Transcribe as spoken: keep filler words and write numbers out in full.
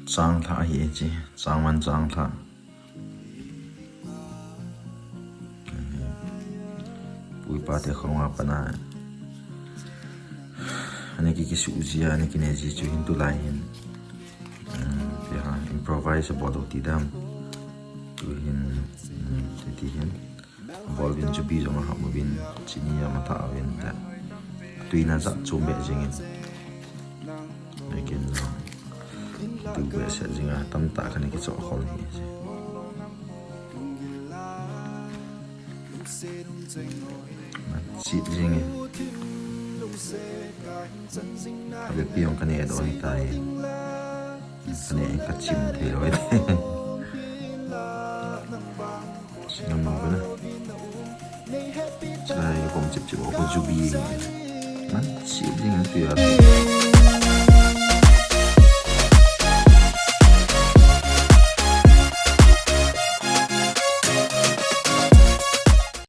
Changlhah hi e chi, changman changlhah. Pu pa te khonga pana. Ani ki kisuh jia, ani kine ji chu hin tulai hin. Um, ya, improvise bol u ti dam. Tu hin, um, ti, ti hin. Bol vin chu bi jong aham vin, chini amatha vin ja. Tuina ja chum be jingin. Lekin jong. Tu be se jinga tamtah kani kicho khol hi. Chip jingin. Abe piong kani et oi tai. Kani ka chim thei loi. Sinam mo kana. Chai kom chip chip ko jubi. Man chip jingin tu ya.